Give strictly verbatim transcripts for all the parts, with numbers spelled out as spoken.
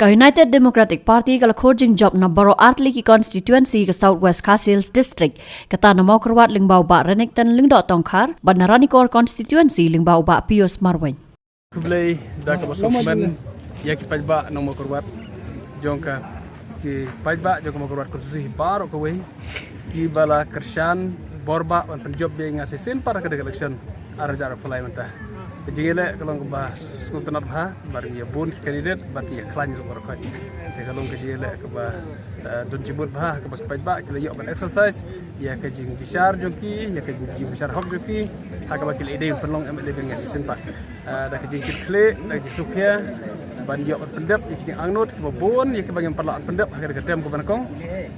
Ka United Democratic Party ka la khur jingjop na baroh artylli ki constituency ka South West Khasi Hills District, kata na Mawkyrwat lyngba u Bah Renikton Lyngdoh Tongkhar, bad na Ranikor constituency lyngba u Bah Pius Marwein. Khublei da kaba sngewkmen ïa ki paidbah nong Mawkyrwat, jong ka ki paidbah jong ka Mawkyrwat constituency baroh kawei, kiba la kyrshan bor ba ban pynjop biang ïa nga shisien pat ha ka election ar hajar arphew lai mynta. Ka jingïaleh ka long kaba sngewtynnat bha, bad ngi ïa bun ki candidate, bad ngi ïa khlaiñ ruh baroh khoit. Te ka long ka jingïaleh kaba, eh, don jingmut bha, kaba ki paidbah ki la ïoh ban exercise ïa ka jingbishar jong ki, ïa ka jingbishar hok jong ki, ha kaba ki la ïadei pynlong M L A biang ïa shisien pat. Ah, da ka jingkitkhlieh, da ka jingsngewkhia ban ïoh ban pyndep ïa ki jingangnud kiba bun ïa kiba ngim pat lah ban pyndep ha kane ka term kaba nyngkong,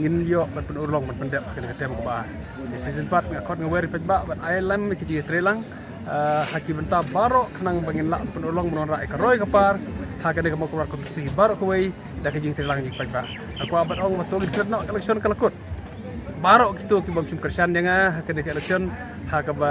ngin ïoh ban pynurlong ban pyndep ha kane ka term kaba ar. Te shisien pat nga khot nga wer ïa ki paidbah ban ai lem ïa ki jingïatreilang, ah, ha ki bynta baroh khnang ba ngin lah ban pynurlong ban wanrah ïa ka roi ka par ha kane ka Mawkyrwat constituency baroh kawei, da ka jingtreilang jong ki paidbah. Nga kwah ban ong ba to ngin klet noh, ka election ka la kut. Baroh kito ki bym shym kyrshan ïa nga ha kane ka election, ha kaba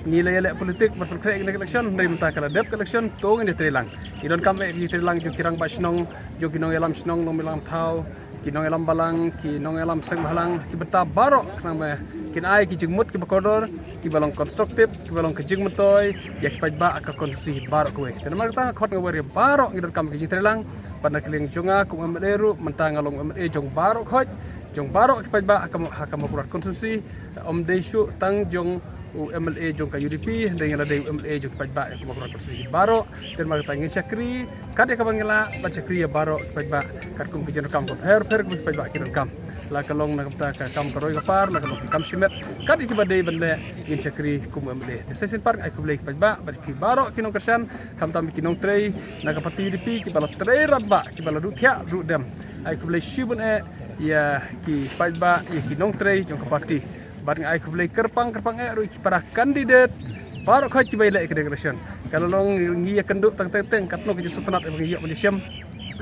ngi la ïaleh politik ban pynkhreh ïa kane ka election, hynrei mynta ka la dep ka election, to ngin ïatreilang. Ngi donkam eh ki jingtreilang jong ki rangbah shnong, jong ki nongïalam shnong, nongïalam thaw, ki nongïalam balang, ki nongïalam seng bhalang, ki bynta baroh khnang ba kin ai ki jingmut kiba kordor, kiba long constructive, kiba long ka jingmyntoi ïa ki paidbah ka constituency baroh kawei. Te namar kata nga khot nga wer ïa baroh, ngi donkam ki jingtreilang, bad na ka liang jong nga kum M L A ruh, mynta nga long M L A jong baroh khoit, jong baroh ki paidbah ha ka, ha ka Mawkyrwat constituency, ym dei shuh tang jong u M L A jong ka U D P, hynrei nga la dei u M L A jong ki paidbah ha ka Mawkyrwat constituency baroh. Te namar kata ngin shakri kat ïa kaba ngi lah ban shakri ïa baroh ki paidbah, katkum ki jingdonkam bapher bapher kiba ki paidbah ki donkam. La ka long na ka bynta ka kam ka roi ka par, la ka long ka kam shimet, kat ïa kiba dei ban leh ngin shakri kum M L A. Te shisien pat nga ai khublei ïa ki paidbah, bad ïa phi baroh ki nongkyrshan, khamtam ïa ki nongtrei na ka party U D P kiba la trei radbah, kiba la duh thiah duh dem. Ai khublei shibun eh ïa ki paidbah, ïa ki nongtrei jong ka party. Bad nga ai khublei kyrpang kyrpang eh ruh ïa ki para candidate baroh khoit kiba ïaleh ïa kane ka election. Ka la long ngi ïakynduh tang teng teng, katno ka jingsngewtynnat ba ngi ïoh ban ïashem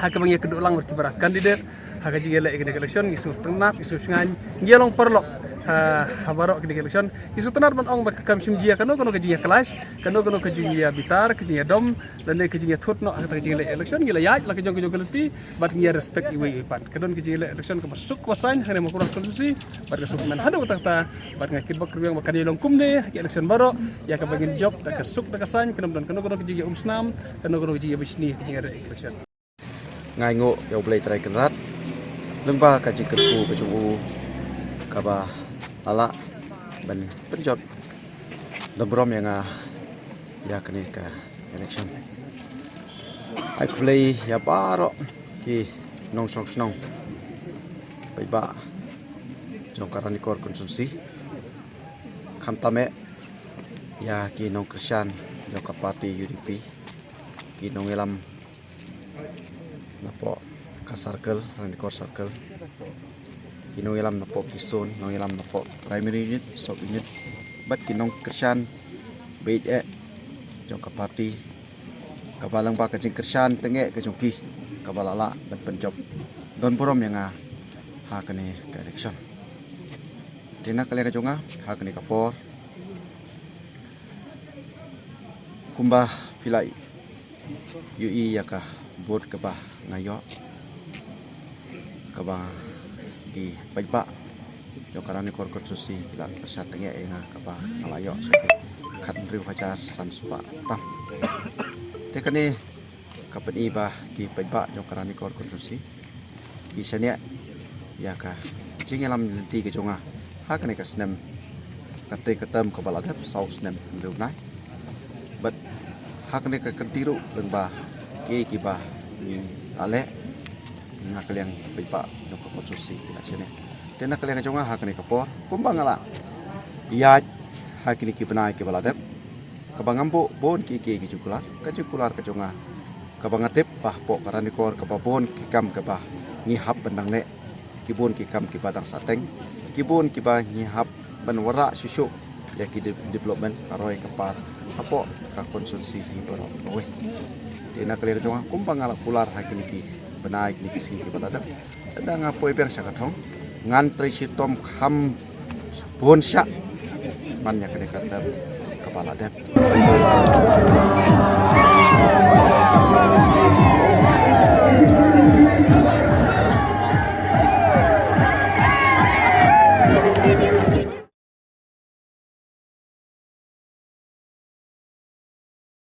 ha kaba ngi ïakynduh lang bad ki para candidate ha ka jingïaleh ïa kane ka election, ngi sngewtynnat, ngi sngewshngaiñ, ngi ïalong paralok ha, ha baroh kane ka election. Ngi sngewtynnat ban ong ba ka kam shym jia kano kano ka jingïa clash, kano kano ka jingïa bitar, ka jingïa dom, lane ka jingïa thut noh ha kata ka jingïaleh election. Ngi la ïaid la ka jong ka jong ka lynti, bad ngi ïa respect iwei ïa iwei pat. Ka don ka jingïaleh election kaba suk kaba saiñ ha kane Mawkyrwat constituency, bad ka suk men haduh katta katta, bad nga kitbok kyrwiang ba kan ïa long kumne ha ki election baroh, ïa kaba ngin jop da ka suk da ka saiñ, kan ym don kano kano ka jingïa umsnam, kano kano ka jingïa bishni ha ka jingïaleh election. Nga ainguh ïa U Blei Trai Kynrad lyngba ka jingkyrkhu ka jong u kaba la lah ban pynjot don burom ïa nga ïa kane ka election. Ai khublei ïa baroh ki nongshong shnong, paidbah jong ka Ranikor constituency, khamtam eh ïa ki nongkyrshan jong ka party U D P, ki nongïalam napoh ka circle, Ranikor circle, ki nongïalam napoh ki zone, nongïalam napoh primary unit, sub unit, bad ki nongkyrshan beit eh jong ka party, kaba lyngba ka jingkyrshan tyngeh ka jong ki, kaba la lah ban pynjop don burom ïa nga ha kane ka election. Te na ka liang ka jong nga ha kane ka por, kumba phi la ïohi ïa ka vote kaba nga ïoh, kaba ki paidbah jong ka Ranikor constituency ki la kyrshan tyngeh ïa nga, kaba nga la ïoh sa ki khathynriew hajar san spah tam. Te kane ka pyni ba ki paidbah jong ka Ranikor constituency ki shaniah ïa ka jingïalam lynti ka jong nga ha kane ka snem, ka tei ka term kaba la dep, saw snem hynriew bnai. Bad ha kane ka kynti ruh lyngba kiei kiba ngi la leh, na ka liang paidbah jong ka constituency ki la shaniah. Te na ka liang ka jong nga ha kane ka por, kumba nga la ïaid ha kine ki bnai kiba la dep, kaba ngam buh bun kiei kiei ki jingkular, ka jingkular ka jong nga, kaba nga tip ba hapoh ka Ranikor kaba bun ki kam kaba ngi hap ban dang leh, ki bun ki kam kiba dang sah teng, ki bun kiba ngi hap ban wanrah shuh shuh ïa ki de-, development ka roi ka par hapoh ka constituency hi baroh kawei. Te na ka liang ka jong nga, kumba nga la kular ha kine ki bnai, kine ki sngi kiba la dep, lada nga poi biang sha ka thong, ngan trei shitom kham bun shah man ïa kane ka term kaba la dep.